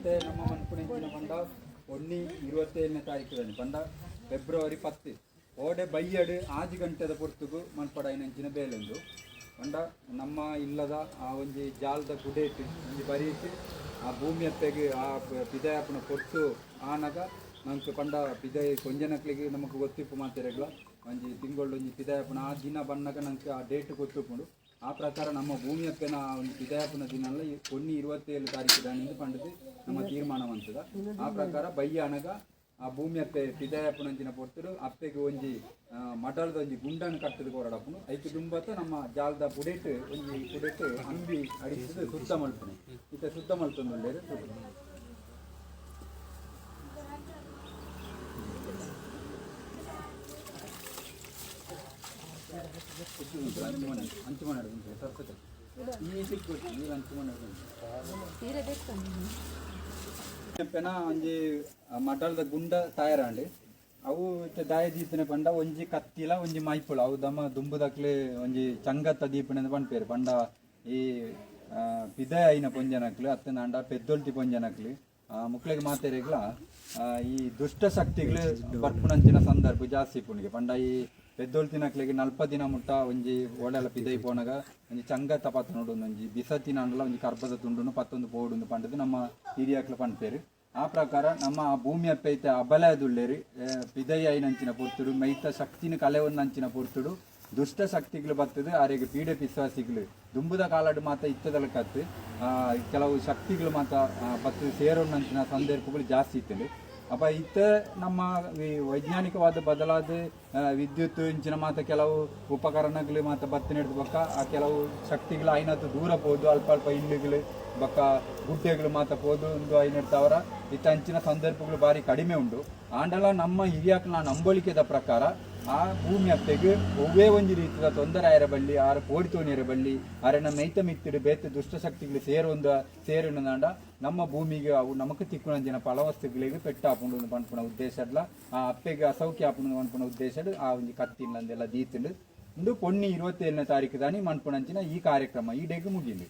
ಇತ್ತೆ ನಮ್ಮ ಮನ್ಪುನ ಪಂಡ ಒನ್ನಿ 27ನೇ ತಾರೀಕು ಪಂಡ ಫೆಬ್ರವರಿ 10 ಓಡೆ ಬಯ್ಯಡು 6 ಗಂಟೆದ ಪೊರ್ತುಗು ಮನ್ಪಡಾಯಿನಂಚಿನ ಬೇಲೆಂದು ಪಂಡ ನಮ್ಮ ಇಲ್ಲದ ಆ ಒಂಜಿ ಜಾಲದ ಕುಡೇಟ್ ಒಂಜಿ ಬರೀಟ್ ಆ ಭೂಮಿ ಅಪ್ಪೆಗ್ ಆ ಪಿದಯಾಪುನ ಪೊರ್ತು ಆನಗ ನಂಕ್ ಪಂಡ ಪಿದಯ ಕೊಂಜನಕ್ಲೆಗ್ ನಮಕ್ ಗೊತ್ತಿಪ್ಪು ಮಾತೆರೆಗ್ಲ ಒಂಜಿ ತಿಂಗೊಳ್ಳು ಒಂಜಿ ಪಿದಯಾಪುನ ಆ ದಿನ ಬನ್ನಗ ನಂಕ್ ಆ ಡೇಟ್ ಗೊತ್ತಿಪ್ಪುಂಡು. ಆ ಪ್ರಕಾರ ನಮ್ಮ ಭೂಮಿ ಅಪ್ಪೆನ ಒಂದು ಪಿದಯಾಪುನ ದಿನ ಒನ್ನಿ 27 ತಾರೀಕು ದಾನಿಂದು ಪಂಡದು ನಮ್ಮ ತೀರ್ಮಾನ ಮಂತದ. ಆ ಪ್ರಕಾರ ಬಯ್ಯ ಅನಗ ಆ ಭೂಮಿ ಅಪ್ಪೆ ಪಿದಯಾಪುನಂಚಿನ ಪೊರ್ತುಡು ಅಪ್ಪೆಗೆ ಒಂಜಿ ಮಡಲ್ದ ಒಂಜಿ ಗುಂಡನ್ನು ಕಟ್ಟದ ಕೊರಡಪ್ಪುನು ಐಕ್ ದುಂಬತ್ತ ನಮ್ಮ ಜಾಲದ ಪುಡೆಟ್ ಒಂಜಿ ಪುಡೆಟ್ ಅಂಬಿ ಅಡಿಸದು ಶುದ್ಧ ಮಲ್ಪುನೆ ಇತ್ತೆ ಶುದ್ಧ ಮಲ್ತೊಂದುಲ್ಲೆರ್. ಅಂಚು ಮನೆ ಈ ಸಿಕ್ಕು ನೀರು ಅಂಚು ಮನೆ ಪೆನ ಒಂಜಿ ಮಡಲ್ದ ಗುಂಡ ತಯಾರಾಂಡ್ ಅವು ಇತ್ತೆ ದಾಯ ದೀಪನೆ ಪಂಡ ಒಂಜಿ ಕತ್ತಿಲ ಒಂಜಿ ಮೈಪುಳ ಅವು ದಮ ದುಂಬುದಕ್ಲೆ ಒಂಜಿ ಚಂಗತ್ತ ದೀಪನೆ ಪನ್ಪೇರು ಪಂಡ ಈ ಪಿದಯ ಐನ ಪೊಂಜನಕ್ಲು ಅತ್ತನಾಂಡ ಪೆದ್ದೊಲ್ತಿ ಪೊಂಜನಕ್ಲು ಮುಕ್ಲೆಗ್ ಮಾತೆರೆಗ್ಲ ಈ ದುಷ್ಟ ಶಕ್ತಿಗಳು ಬರ್ಪುನಂಚಿನ ಸಂದರ್ಭ ಜಾಸ್ತಿ ಪುಣಿಗೆ ಪಂಡ ಈ ಪೆದ್ದೊಲ್ತಿನಕ್ಲೆಗ್ 40 ದಿನ ಮುಟ್ಟ ಒಂಜಿ ಓಡಲ ಪಿದೈ ಪೋನಗ ಒಂಜಿ ಚಂಗತ್ತ ಪತ್ತ ನೋಡು ಒಂಜಿ ಬಿಸತಿನ ಅಂಡಲ ಒಂಜಿ ಕರ್ಬದ ತುಂಡುನು ಪತ್ತೊಂದು ಪೋಡುಂದು ಪಂಡದು ನಮ್ಮ ಹಿರಿಯಕ್ಲು ಪನ್ಪೇರು. ಆ ಪ್ರಕಾರ ನಮ್ಮ ಆ ಭೂಮಿ ಅಪ್ಪೈತೆ ಅಬಲಯದುಲ್ಲೇರು ಪಿದೈ ಐನಂಚಿನ ಪೊರ್ತುಡು ಮೈತ ಶಕ್ತಿನ ಕಲೆವನ್ನಂಚಿನ ಪೊರ್ತುಡು ದುಷ್ಟ ಶಕ್ತಿಗಳು ಬರ್ತದೆ ಆರೆಗ್ ಪೀಡೆ ಪಿಸ್ವಾಸಿಗಳು ದುಂಬುದ ಕಾಲಡು ಮಾತ ಇತ್ತದಲಕತ್ತು ಕೆಲವು ಶಕ್ತಿಗಳು ಮಾತ ಬತ್ತದ ಸೇರೋನಂಚಿನ ಸಂದರ್ಭಗಳು ಜಾಸ್ತಿ ಇತ್ತಂಡು. ಅಪ್ಪ ಇತ್ತ ನಮ್ಮ ವೈಜ್ಞಾನಿಕವಾದ ಬದಲಾದ ವಿದ್ಯುತ್ ಇಂಚಿನ ಮಾತ ಕೆಲವು ಉಪಕರಣಗಳು ಮಾತ ಬತ್ತಿನ ಹಿಡ್ದು ಬೊಕ್ಕ ಆ ಕೆಲವು ಶಕ್ತಿಗಳು ಐನತ್ತು ದೂರ ಪೋದು ಅಲ್ಪ ಅಲ್ಪ ಇಲ್ಲುಗಳು ಬೊಕ್ಕ ಗುಡ್ಡೆಗಳು ಮಾತ ಪೋದು ಒಂದು ಐನೆಡ್ತಾವರ ಇತ್ತ ಅಂಚಿನ ಸಂದರ್ಭಗಳು ಬಾರಿ ಕಡಿಮೆ ಉಂಡು. ಆಂಡಲ ನಮ್ಮ ಹಿರಿಯಾಕ್ಲ ನಂಬಳಿಕೆದ ಪ್ರಕಾರ ಆ ಭೂಮಿ ಅತ್ತೆಗ್ ಒವ್ವೇ ಒಂಜಿ ರೀತಿದ ತೊಂದರೆ ಆಯರ ಬಳ್ಳಿ ಆರ ಪೋಡಿ ತೋಣಿಯರ ಬಳ್ಳಿ ಆರೆನ ಮೈತ ಮಿತ್ತಿಡು ಬೇತೆ ದುಷ್ಟಶಕ್ತಿಗಳು ಸೇರೊಂದ ಸೇರುಂಡ ನಮ್ಮ ಭೂಮಿಗೆ ಅವು ನಮಕ್ ತಿಕ್ಕುನಂಚಿನ ಫಲವಸ್ತುಗಳಿಗೆ ಪೆಟ್ಟಾಪುಂಡು ಪನ್ಪುನ ಉದ್ದೇಶಡ್ಲ ಆ ಅಪ್ಪೆಗೆ ಅಸೌಖ್ಯ ಆಪುಂಡು ಪನ್ಪುನ ಉದ್ದೇಶಡ್ ಆ ಒಂಜಿ ಕತ್ತಿನಂದೆಲ್ಲ ದೀತುಂಡು. ಇಂದು ಪೊನ್ನಿ 27ನೇ ತಾರೀಕು ದಾನಿ ಮನ್ಪುನಂಚಿನ ಈ ಕಾರ್ಯಕ್ರಮ ಈ ಡೇಗ್ ಮುಗಿಂಡು.